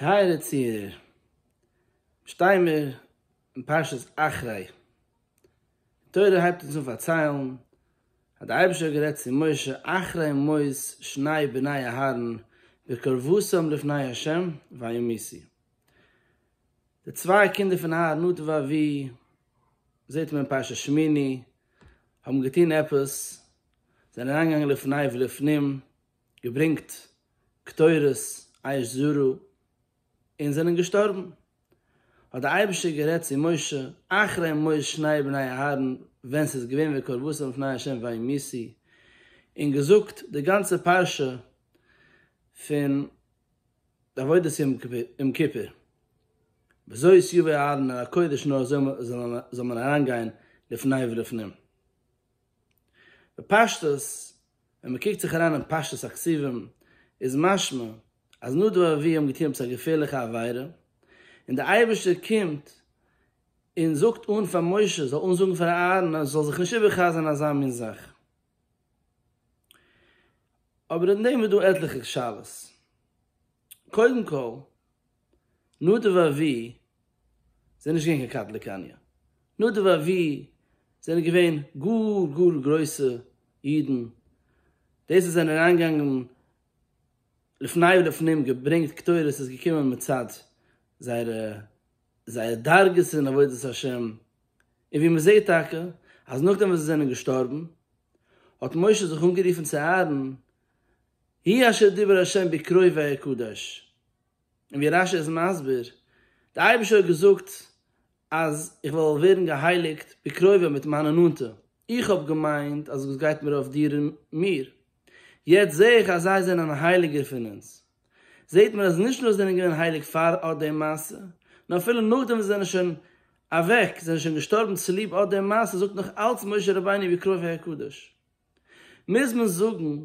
טייערע צוהערער, שטיי מיר אין פרשת אחרי. די תורה הייבט אונז אן פארציילן אז דער אייבערשטער האט גערעדט צו משה אחרי מות שני בני אהרן בקרבתם לפני ה' וימותו. די צוויי קינדער פון אהרן נדב ואביהוא זעט מען אין פרשת שמיני האבן געטון עפעס, זענען אריינגעגאנגען לפני ולפנים, געברענגט קטורת אש זרה און זענען געשטארבן. האט דער אייבערשטער גערעדט צו משה אחרי מות שני בני אהרן ווען ס'איז געווען בקרבתם לפני ה' וימותו, און געזאגט די גאנצע פרשה פון די עבודת יום כיפור, בזאת יבא אהרן אל הקודש נאר אזוי זאל מען אריינגיין לפני ולפנים. בפשטות, ווען מען קוקט זיך אריין אין פשטות הכתובים, איז משמע אז נדב ואביהוא האבן געטון עפעס א געפערליכע עבירה, און דער אייבערשטער קומט און זאגט אן פאר משה זאל אנזאגן פאר אהרן אז עס זאל זיך נישט איבער'חזר'ן אזא מין זאך. אבער אין דעם איז דא עטליכע שאלות. קודם כל, נדב ואביהוא זענען נישט געווען קיין קטלא קניא. נדב ואביהוא זענען געווען גאר גאר גרויסע אידן. דאס אז זיי זענען אריינגעגאנגען לפני ולפנים געברענגט קטורת איז געקומען מצד זייערע זייער דרגות אין עבודת השם. און ווי מען זעט טאקע אז נאכדעם וואס זיי זענען געשטארבן האט משה זיך אנגערופן צו אהרן, הוא אשר דיבר ה' בקרובי אקדש. און ווי רשי איז מסביר, די אייבערשטער האט געזאגט אז איך וועל ווערן געהייליגט בקרובי מיט מיינע נאנטע, איך האב געמיינט אז עס גייט מיר אויף דיר און מיר, יעצט זע איך אז זיי זענען הייליגער פון אונז. זעט מען אז נישט נאר זיי זענען געווען הייליג פאר אט די מעשה, נאר אפילו נאכדעם וואס זיי זענען שוין אוועק, זענען שוין געשטארבן צוליב אט די מעשה, זאגט נאך אלץ משה רבינו בקרובי אקדש. מוז מען זאגן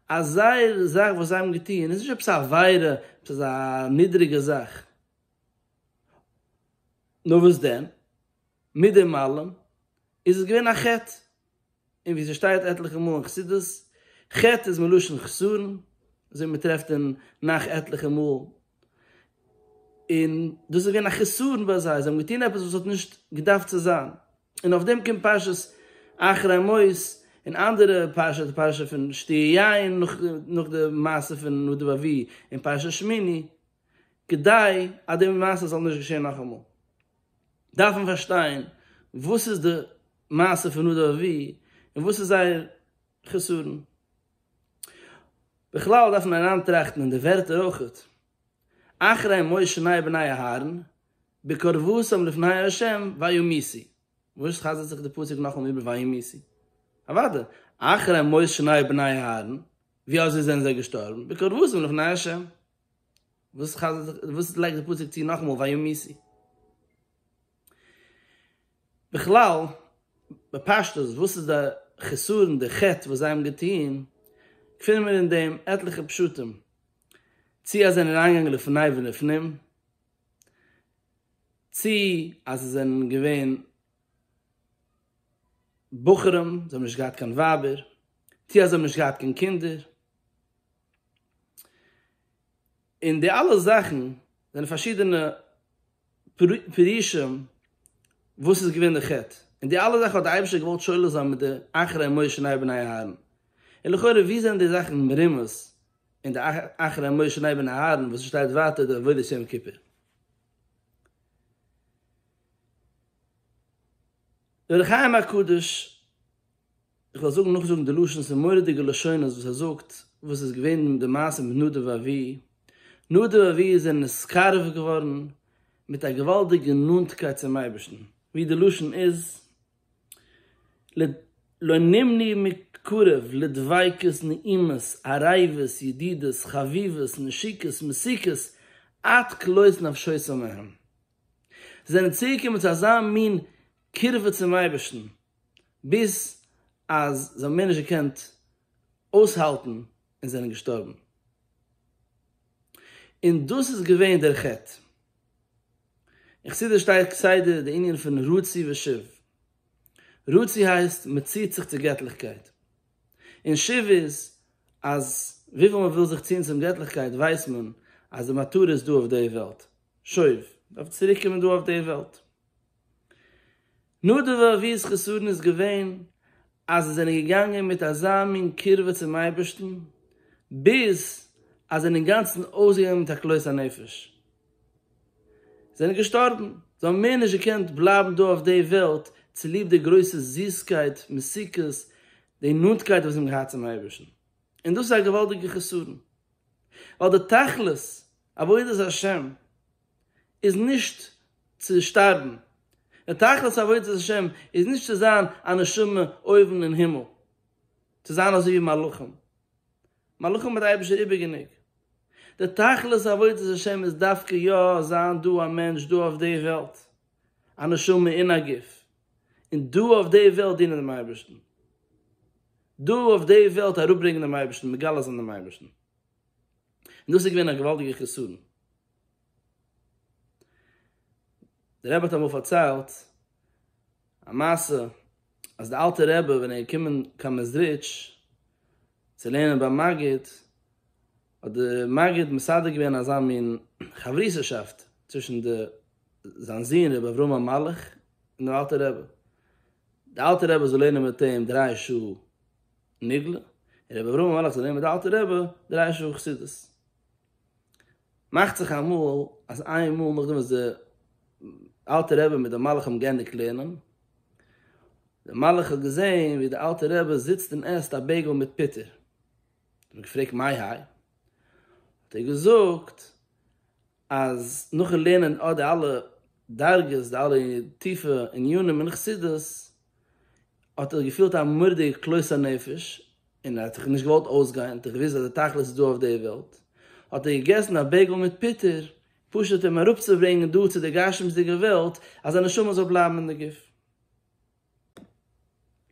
אז זייער זאך וואס זיי האבן געטון איז נישט עפעס א עבירה, עפעס אזא נידריגע זאך. נאר וואס דען? מיט דעם אלעם איז עס געווען א חטא. און ווי ס'שטייט עטליכע מאל אין חסידות, חטא איז מלשון חסרון, אזוי ווי מ'טרעפט אין נ"ך עטליכע מאל, און דאס איז געווען א חסרון ביי זיי, זיי האבן געטון עפעס וואס האט נישט געדארפט צו זיין. און אויף דעם קומט פרשת אחרי מות און אנדערע פרשה, די פרשה פון שתי' יין נאך די מעשה פון נדב ואביהוא אין פרשת שמיני, כדי אז די מעשה זאל נישט געשען נאכאמאל. דארף מען פארשטיין וואס איז די מעשה פון נדב ואביהוא און וואס איז זייער חסרון. בכלל דארף מען אריינטראכטן אין די ווערטער אויכעט, אחרי מות שני בני אהרן בקרבתם לפני ה' וימותו. וואס חזר'ט זיך די פסוק נאכאמאל איבער וימותו? אוודאי, אחרי מות שני בני אהרן, ווי אזוי זענען זיי געשטארבן? בקרבתם לפני ה'. וואס חזר'ט זיך, וואס לייגט די פסוק צו נאכאמאל וימותו? בכלל, בפשטות, וואס איז די חסרון, די חטא וואס זיי האבן געטון, געפינען מיר אין דעם עטליכע פשטים, צי אז זיי זענען אריינגעגאנגען לפני ולפנים, צי אז זיי זענען געווען בחורים, זיי האבן נישט געהאט קיין ווייבער, צי אז זיי האבן נישט געהאט קיין קינדער. און די אלע זאכן זענען פארשידענע פירושים וואס איז געווען די חטא, און די אלע זאכן האט די אייבערשטער געוואלט שולל זיין מיט די אחרי מות שני בני אהרן, און לכאורה ווי זענען די זאכן מרומז אין די אחרי מות שני בני אהרן וואס עס שטייט ווייטער די עבודת יום כיפור? דער אור החיים הקדוש איך וועל זאגן נאכזאגן די לשון, ס'איז מורא'דיגע לשונות וואס ער זאגט, וואס איז געווען די מעשה מיט נדב ואביהוא, נדב ואביהוא זענען נתקרב געווארן מיט א געוואלדיגע נאנטקייט צום אייבערשטן, ווי די לשון איז, לא נמנעו מקרוב לדביקות נעימות, עריבות, ידידות, חביבות, נשיקות, מתיקות, עד כלות נפשותם מהם. זיי זענען צוגעקומען צו אזא מין קירבה צום אייבערשטן, ביז אז זיי האבן מער נישט געקענט אויסהאלטן און זענען געשטארבן. און דאס איז געווען דער חטא. אין חסידות שטייט כסדר די ענין פון רצו ושוב. רצו הייסט מען ציט זיך צו געטליכקייט. און שוב איז אז וויפיל מען וויל זיך ציען צום געטליכקייט ווייסט מען. אז די מטרה איז דא אויף די וועלט, שוב, דארף צוריק קומען דא אויף די וועלט. נדב ואביהו'ס חסרון איז געווען אז זיי זענען געגאנגען מיט אזא מין קירבה צום אייבערשטן, ביז אז זיי זענען אינגאנצן אויסגעגאנגען מיט א כלות הנפש. זיי זענען געשטארבן, זיי האבן מער נישט געקענט בלייבן דא אויף די וועלט צוליב די גרויסע זיסקייט, מתיקות, די נאנטקייט וואס זיי האבן געהאט צום אייבערשטן. און דאס איז א געוואלדיגע חסרון, ווייל די תכלית עבודת השם איז נישט צו שטארבן, די תכלית עבודת השם איז נישט צו זיין א נשמה אויבן אין הימל, צו זיין אזוי ווי מלאכים, מלאכים האט דער אייבערשטער איבער גענוג, די תכלית עבודת השם איז דווקא יא זיין דא א מענטש דא אויף די וועלט, א נשמה אין א גוף, און דא אויף די וועלט דינען דעם אייבערשטן, דא אויף די וועלט אראפברענגען דעם אייבערשטן, מגלה זיין דעם אייבערשטן. און דאס איז געווען א געוואלדיגע חסרון. דער רבי האט אמאל פארציילט א מעשה אז דער אלטער רבי ווען ער איז געקומען קיין מעזריטש צו לערנען ביים מגיד, האט דער מגיד מסדר געווען אזא מין חברותאשאפט צווישן די זיין זון רבי אברהם המלאך און דער אלטער רבי. דער אלטער רבי זאל לערנען מיט אים דריי שעה נגלה, און רבי אברהם המלאך זאל לערנען מיט די אלטע רבי דריי שעה חסידות. מאכט זיך אמאל אז איין מאל נאכדעם וואס די אלטע רבי מיט די מלאך האבן געענדיגט לערנען, די מלאך האט געזען ווי די אלטע רבי זיצט און עסט א bagel מיט פוטער. האט אים געפרעגט מאי האי? האט ער געזאגט אז נאכן לערנען אט די אלע דרגות, די אלע טיפע ענינים אין חסידות, האט ער געפילט א מורא'דיגע כלות הנפש, און ער האט זיך נישט געוואלט אויסגיין, האט ער געוואוסט אז די תכלית איז דא אויף די וועלט, האט ער געגעסן א bagel מיט פוטער, פשוט אים אראפצוברענגען דא צו די גשמיות'דיגע וועלט, אז זיין נשמה זאל בלייבן אין די גוף.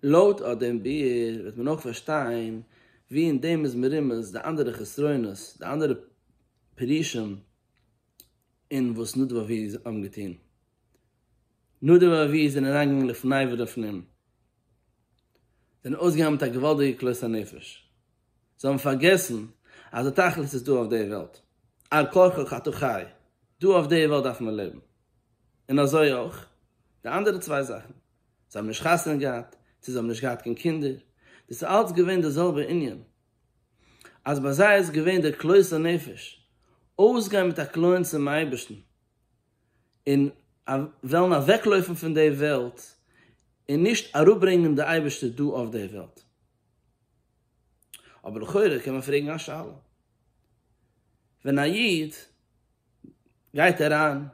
לויט אט דעם ביאור וועט מען אויך פארשטיין ווי אין דעם איז מרומז די אנדערע חסרונות, די אנדערע פירושים אין וואס נדב ואביהוא האבן געטון. נדב ואביהוא זענען אריינגעגאנגען לפני ולפנים, זענען אויסגעגאנגען מיט א געוואלדיגע כלות הנפש. זיי האבן פארגעסן אז די תכלית איז דא אויף די וועלט, על כרחך אתה חי, דא אויף די וועלט דארף מען לעבן. און אזוי אויך די אנדערע צוויי זאכן, זיי האבן נישט חתונה געהאט, צו זיי האבן נישט געהאט קיין קינדער, דאס איז אלץ געווען די זעלבע ענין, אז ביי זיי איז געווען דער כלות הנפש, אויסגיין מיט א כליון צום אייבערשטן, און וועלן אוועקלויפן פון די וועלט, און נישט אראפברענגען די אייבערשטער דא אויף די וועלט. אבער לכאורה קען מען פרעגן א שאלה, ווען א איד גייט אריין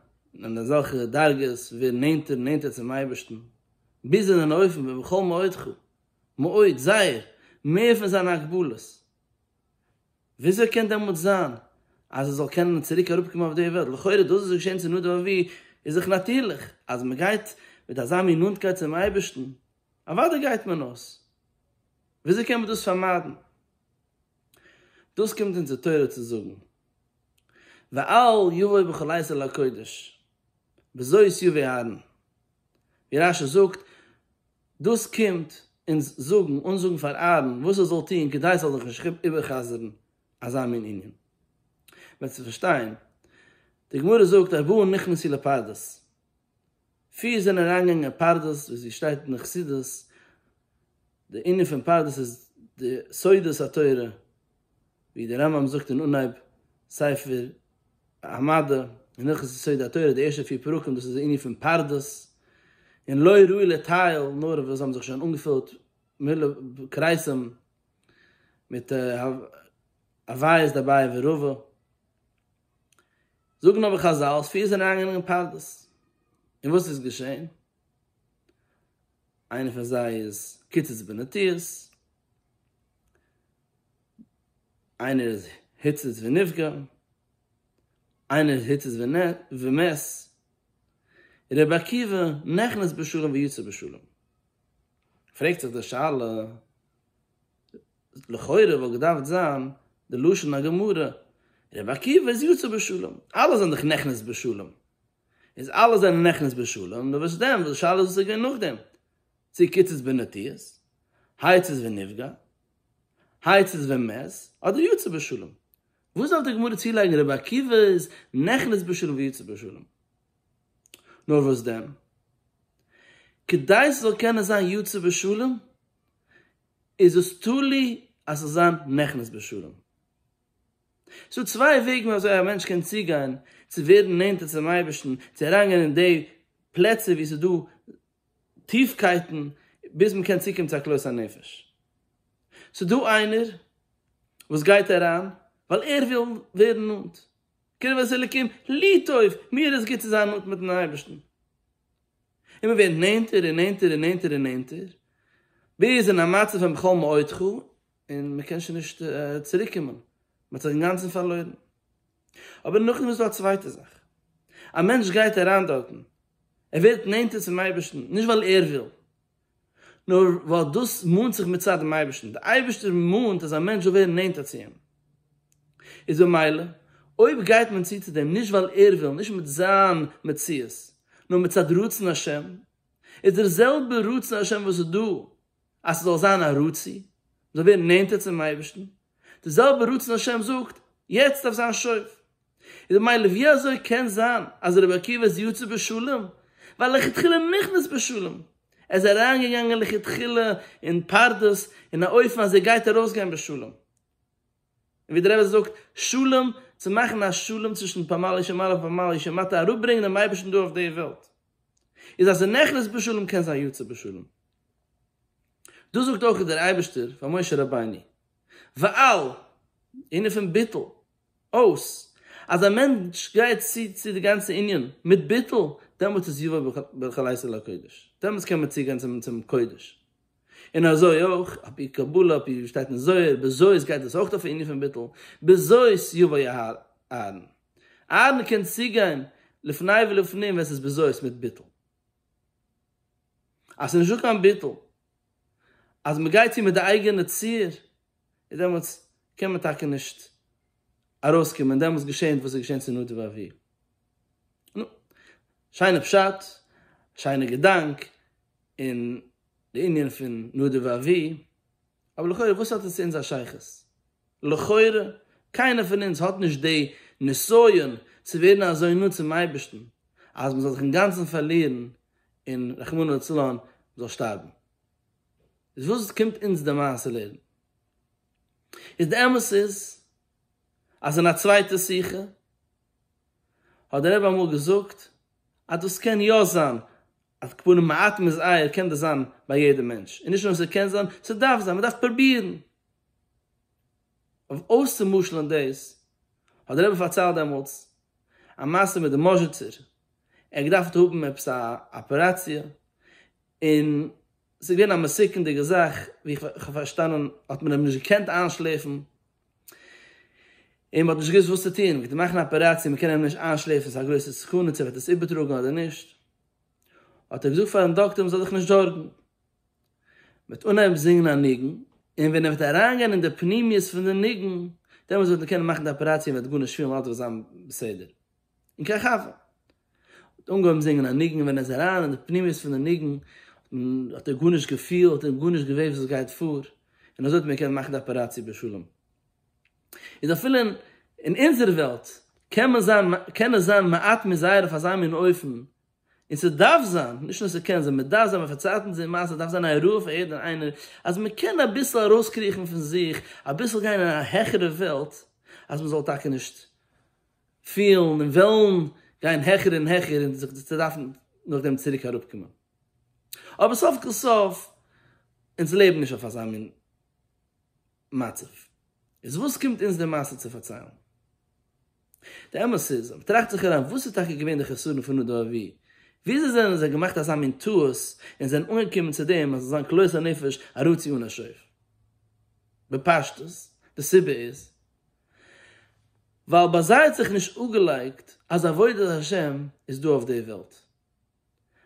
אין אזעלכע דרגות, ווערן נענטער און נענטער צום אייבערשטן, ביז אין אן אופן ווען בכל מאודך, מאוד, זייער, מער פון זיינע הגבלות. וויאזוי קען דעמאלטס זיין אז ער זאל קענען צוריק אראפקומען אויף די וועלט? לכאורה דאס וואס איז געשען צו נדב ואביהוא איז דאך נאטירליך, אז מען גייט מיט אזא מין נאנטקייט צום אייבערשטן, אוודאי גייט מען אויס. וויאזוי קען מען דאס פארמיידן? דאס קומט אונז די תורה צו זאגן, ואל יבוא בכל עת אל הקודש, בזאת יבוא אהרן. ווי רש"י זאגט, דאס קומט אונז זאגן, אנזאגן פאר אהרן וואס ער זאל טון כדי עס זאל זיך נישט איבער'חזר'ן אזא מין ענין. וועט צו פארשטיין, די גמרא זאגט ארבעה נכנסו לפרדס, פיר זענען אריינגעגאנגען אין פרדס, ווי עס שטייט אין חסידות, די ענין פון פרדס איז די סודות התורה, ווי דער רמב"ם זאגט אין אנהייב ספר המדע, אין הלכות יסודי התורה, די ערשטע פיר פרקים, דאס איז די ענין פון פרדס, און לא ראוי לטייל, נאר וואס האבן זיך שוין אנגעפילט מילא כרסים מיט הוויות דאביי ורבא. זאגן אבער חז"ל אז פיר זענען אריינגעגאנגען אין פרדס, און וואס איז געשען? איינער פון זיי איז קיצץ בנטיעות, איינער איז הציץ ונפגע, איינער איז הציץ ומת, רבי עקיבא נכנס בשלום ויצא בשלום. פרעגט זיך די שאלה, לכאורה וואלט געדארפט זיין די לשון הגמרא, רבי עקיבא איז יצא בשלום, אלע זענען דאך נכנס בשלום, איז אלע זענען נכנס בשלום, נו וואס דען, די שאלה איז וואס איז געווען נאכדעם, צו קיצץ בנטיעות, הציץ ונפגע, הציץ ומת, אדער יצא בשלום. וואס דארף די גמרא צולייגן רבי עקיבא איז נכנס בשלום ויצא בשלום? נאר וואס דען? כדי ס'זאל קענען זיין יצא בשלום, איז עס תלוי אז ס'זאל זיין נכנס בשלום. ס'דא צוויי וועגן ווי אזוי א מענטש קען צוגיין צו ווערן נענטער צום אייבערשטן, צו אריינגיין אין די פלעצער וואו ס'איז דא טיפקייטן ביז מ'קען צוקומען צו א כלות הנפש. ס'איז דא איינער וואס גייט אריין ווייל ער וויל ווערן נאנט, קרבת אלוקים לי טוב, מיר איז גוט צו זיין נאנט מיט'ן אייבערשטן. און מ'ווערט נענטער און נענטער און נענטער און נענטער, ביז אין א מצב פון בכל מאודך, און מ'קען שוין נישט צוריקקומען, מ'האט זיך אינגאנצן פארלוירן. אבער נאכדעם איז דא א צווייטע זאך, א מענטש גייט אריין דארטן, ער ווערט נענטער צום אייבערשטן, נישט ווייל ער וויל, נאר ווייל דאס מאנט זיך מצד דעם אייבערשטן, דער אייבערשטער מאנט אז א מענטש זאל ווערן נענטער צו אים, איז במילא אויב גייט מען צו צו דעם נישט ווייל ער וויל, נישט מיט זיין מציאות, נאר מצד רצון השם, איז דער זעלבער רצון השם וואס איז דא אז ס'זאל זיין א רצי, מ'זאל ווערן נענטער צום אייבערשטן, דער זעלבער רצון השם זאגט, יעצט דארף זיין שוב. איז במילא ווי אזוי קען זיין אז רבי עקיבא איז יצא בשלום? ווייל לכתחילה נכנס בשלום, ער איז אריינגעגאנגען לכתחילה אין פרדס אין א אופן אז ער גייט ארויסגיין בשלום. און ווי דער רבי זאגט, שלום, צו מאכן א שלום צווישן פמליא של מעלה ופמליא של מטה, אראפברענגען דעם אייבערשטן דא אויף די וועלט, איז אז נכנס בשלום קען זיין יצא בשלום. דאס זאגט אויך דער אייבערשטער פאר משה רבינו, ואל, ענין פון ביטול, אויס, אז א מענטש גייט צו צו די גאנצע ענין מיט ביטול, דעמאלטס איז יבוא בכלותו אל הקודש, דעמאלטס קען מען צוגיין צום צום קודש. און אזוי אויך, על פי קבלה, על פי ווי שטייט אין זוהר, בזאת גייט עס אויך אויף ענין פון ביטול, בזאת יבוא אהרן. אהרן קען צוגיין לפני ולפנים ווען ס'איז בזאת מיט ביטול. אז ס'איז נישטא קיין ביטול, אז מ'גייט צו מיט די אייגענע ציור, איז דעמאלטס קען מען טאקע נישט ארויסקומען, דעמאלטס געשענט וואס איז געשען צו נדב ואביהוא. נו, שיינע פשט, שיינע געדאנק אין די ענין פון נדב ואביהוא, אבער לכאורה וואס האט עס צו אונז א שייכות? לכאורה, קיינער פון אונז האט נישט די נסיון צו ווערן אזוי נאנט צום אייבערשטן אז מען זאל זיך אינגאנצן פארלירן און רחמנא לצלן זאל שטארבן. איז וואס קומט אונז די מעשה לערנען? איז די אמת איז אז אין א צווייטע שיחה האט דער רבי אמאל געזאגט אז דאס קען יא זיין אז כפנים מעט מזעיר קען דאס זיין ביי יעדע מענטש, און נישט נאר ס'קען זיין, ס'דארף זיין, מ'דארף פרובירן. אויף אויסצומשל'ן דאס האט דער רבי פארציילט דעמאלטס א מעשה מיט די מאזשיצער, ער האט געדארפט האבן עפעס א אפעראציע, און ס'איז געווען א מסוכנ'דיגע זאך, ווי איך האב פארשטאנען האט מען אים נישט געקענט איינשלעפן, און מ'האט נישט געוואוסט וואס צו טון, מ'גייט מאכן א אפעראציע, מ'קען אים נישט איינשלעפן, ס'איז א גרויסע סכנה צו ער וועט עס איבערטראגן אדער נישט, האט ער געזאגט פארן דאקטער מ'זאל זיך נישט זארגן, מ'וועט אנהייבן זינגען א ניגון, און ווען ער וועט אריינגיין אין די פנימיות פון די ניגון, דעמאלטס וועט מען קענען מאכן די אפעראציע און וועט גארנישט פילן, אלעס וועט זיין בסדר. און כך הוה. האט אנגעהויבן זינגען א ניגון, ווען ער איז אריין אין די פנימיות פון די ניגון, האט ער גארנישט געפילט און גארנישט געוועבט וואס גייט פאר, און אזוי האט מען געקענט מאכן די אפעראציע בשלום. איז אפילו אין אונזער וועלט קען מען זיין, קען עס זיין מעט מזעיר אויף אזא מין אופן, און ס'דארף זיין, נישט נאר ס'קען זיין, מ'דארף זיין, מ'פארצייטנט זיי מעשה, ס'דארף זיין א הוראה פאר יעדער איינער, אז מ'קען אביסל ארויסקריכן פון זיך, אביסל גיין אין א העכערע וועלט, אז מ'זאל טאקע נישט פילן און וועלן גיין העכער און העכער און זיך צו דארפן נאכדעם צוריק אראפקומען. אבער סוף כל סוף, אונז לעבן נישט אויף אזא מין מצב. איז וואס קומט אונז די מעשה צו פארציילן? די אמת איז, אז מ'טראכט זיך אריין, וואס איז טאקע געווען די חסרון פון נדב ואביהוא? וויאזוי זענען זיי געמאכט אזא מין טעות און זענען אנגעקומען צו דעם אז זאל זיין כלות הנפש ארצי אן א שוב? בפשטות, די סיבה איז, ווייל ביי זיי האט זיך נישט אפגעלייגט אז עבודת השם איז דא אויף די וועלט.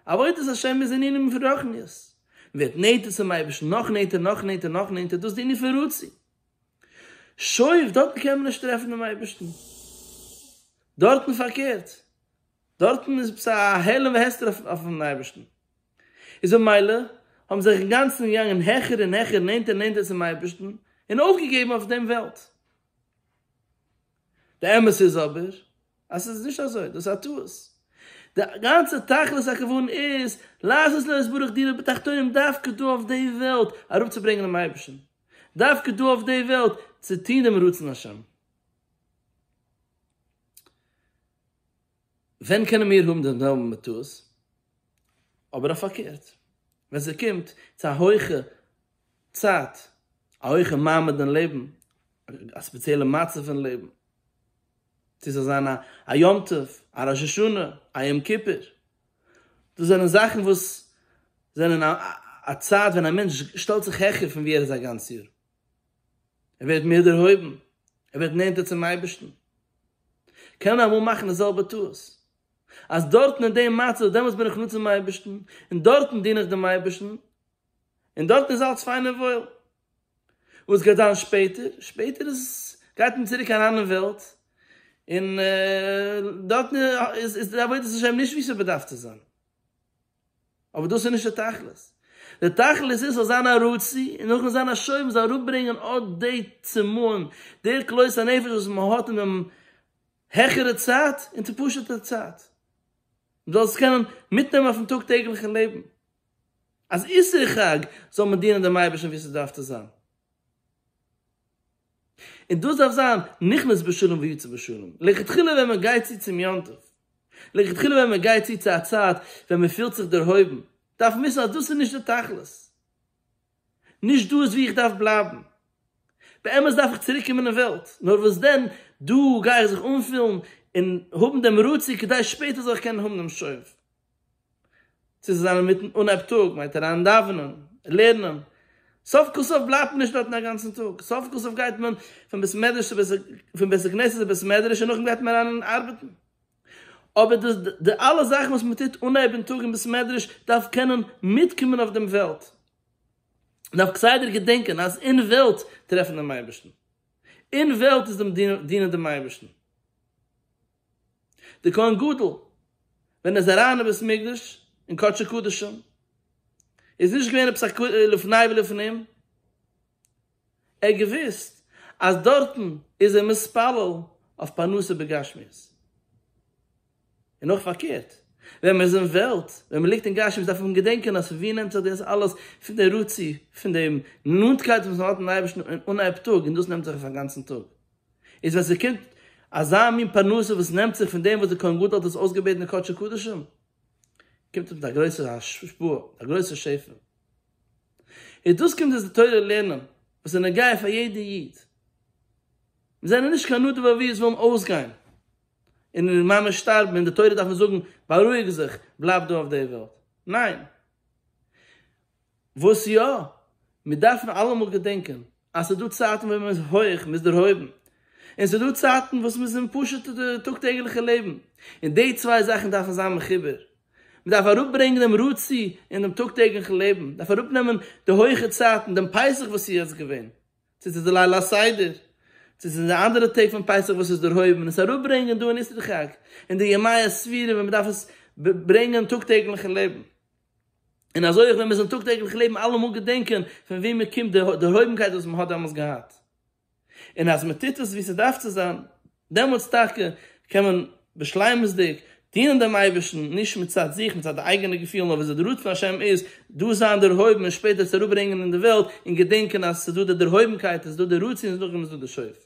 עבודת השם איז ענינים פון רוחניות, מען ווערט נענטער צום אייבערשטן, נאך נענטער, נאך נענטער, נאך נענטער, דאס איז די ענין פון רצי. שוב, דארטן קען מען נישט טרעפן דעם אייבערשטן. דארטן פארקערט, דארטן איז עפעס א העלם והסתר אויפן אייבערשטן. איז במילא האבן זיי זיך אינגאנצן געגאנגען העכער און העכער, נענטער און נענטער צום אייבערשטן, און אויפגעגעבן אויף דעם וועלט. די אמת איז אבער אז ס'איז נישט אזוי, דאס איז א טעות. די גאנצע תכלית הכוונה איז, לעשות לו יתברך דירה בתחתונים דווקא דא אויף די וועלט אראפצוברענגען דעם אייבערשטן, דווקא דא אויף די וועלט צו טון דעם רצון השם. ווען קענען מיר האבן דעם זעלבן טעות? אבער אויף פארקערט, ווען ס'קומט צו א הויכע צייט, א הויכע מעמד אין לעבן, א ספעציעלע מצב אין לעבן, צו ס'זאל זיין א יום טוב, א ראש השנה, א יום כיפור, דאס זענען זאכן וואס זענען א צייט ווען א מענטש שטעלט זיך העכער פון ווי ער איז א גאנץ יאר, ער ווערט מער דערהויבן, ער ווערט נענטער צום אייבערשטן. קען מען אמאל מאכן די זעלבע טעות, אז דארטן אין דעם מצב, דעמאלטס בין איך נאנט צום אייבערשטן, און דארטן דין איך דעם אייבערשטן, און דארטן איז אלץ פיין און וואויל. וואס גייט זיין שפעטער? שפעטער איז גייט מען צוריק אריין אין וועלט, און דארטן איז די עבודת השם נישט ווי ס'באדארף צו זיין. אבער דאס איז נישט די תכלית. די תכלית איז ס'זאל זיין א רצי, און נאכן זיין א שואב מ'זאל אראפברענגען אט די צמאון, די כלות הנפש וואס מ'האט אין דעם העכערע צייט, און צו פשוט'ע צייט. מ'זאל עס קענען מיטנעמען אויפן טאג טעגליכן לעבן. אז אסרו חג זאל מען דינען דעם אייבערשטן ווי ס'דארף צו זיין. און דאס דארף זיין נכנס בשלום ויצא בשלום. לכתחילה ווען מען גייט צו צום יום טוב, לכתחילה ווען מען גייט צו צו א צייט ווען מען פילט זיך דערהויבן, דארף מען וויסן אז דאס איז נישט די תכלית. נישט דא איז וואו איך דארף בלייבן. באמת דארף איך צוריק קומען אין וועלט, נאר וואס דען, דא גיי איך זיך אנפילן און האבן דעם רצי כדי שפעטער זאל איך קענען האבן דעם שוב. צו זיי זענען מיטן אנהייב טאג, מ'גייט אריין דאווענען, לערנען, סוף כל סוף בלייבט מען נישט דארטן א גאנצן טאג, סוף כל סוף גייט מען פון בית מדרש צו בית, פון בית הכנסת צו בית מדרש און נאכדעם גייט מען אריין ארבעטן. אבער דאס, די אלע זאכן וואס מען טוט אנהייבן טאג אין בית מדרש דארף קענען מיטקומען אויף דעם וועלט. מען דארף כסדר געדענקען אז אין וועלט טרעפן דעם אייבערשטן. אין וועלט איז דעם דינען דעם אייבערשטן. דער כהן גדול ווען ער איז אריין אין בית מקדש אין קדשי קדשים איז נישט געווען עפעס א לפני ולפנים, ער האט געוואוסט אז דארטן איז ער מתפלל אויף פרנסה בגשמיות. און אויך פארקערט, ווען מען איז אין וועלט, ווען מען ליגט אין גשמיות דארף מען געדענקען אז פון וואו נעמט זיך דאס אלעס, פון די רצי, פון דעם נאנטקייט וואס מען האט מיטן אייבערשטן אין אנהייב טאג, און דאס נעמט זיך אויף א גאנצן טאג. איז ווען ס'קומט אזא מין פרנסה וואס נעמט זיך פון דעם וואס דער כהן גדול האט עס אויסגעבעטן אין קדשי קדשים, קומט עס מיט א גרויסע השפעה, א גרויסע שפע. איז דאס קומט אונז די תורה לערנען, וואס איז נוגע פאר יעדע איד. מיר זענען נישט קיין נדב ואביהוא וואס ווילן אויסגיין און ממש שטארבן, און די תורה דארף אונז זאגן, בארואיג זיך, בלייב דא אויף די וועלט. ניין! וואס יא? מיר דארפן אלעמאל געדענקען אז ס'איז דא צייטן ווען מ'איז הויך, מ'איז דערהויבן, און ס'איז דא צייטן וואס מ'איז אין פשוט'ע טאג טעגליכע לעבן, און די צוויי זאכן דארפן זיין מחובר. מ'דארף אראפברענגען דעם רצי אין דעם טאג טעגליכן לעבן, מ'דארף אראפנעמען די הויכע צייטן, דעם פסח וואס איז יעצט געווען, צו ס'איז די ליל הסדר, צו ס'איז די אנדערע טעג פון פסח וואס איז דערהויבן, און עס אראפברענגען דא אין אסרו חג, אין די ימי הספירה ווען מ'דארף עס ברענגען אין טאג טעגליכן לעבן. און אזוי אויך ווען מ'איז אין טאג טעגליך לעבן אלעמאל געדענקען פון וואו מ'קומט, די דערהויבנקייט וואס מ'האט דעמאלס געהאט. און אז מ'טוט עס ווי ס'דארף צו זיין, דעמאלטס טאקע קען מען בשלימות'דיג דינען דעם אייבערשטן, נישט מצד זיך, מצד די אייגענע געפילן, נאר וויאזוי די רצון השם איז, דא זיין דערהויבן און שפעטער עס אראפברענגען אין די וועלט, און געדענקען אז ס'איז דא די דערהויבנקייט, עס איז דא די רצון און נאכדעם איז דא די שוב.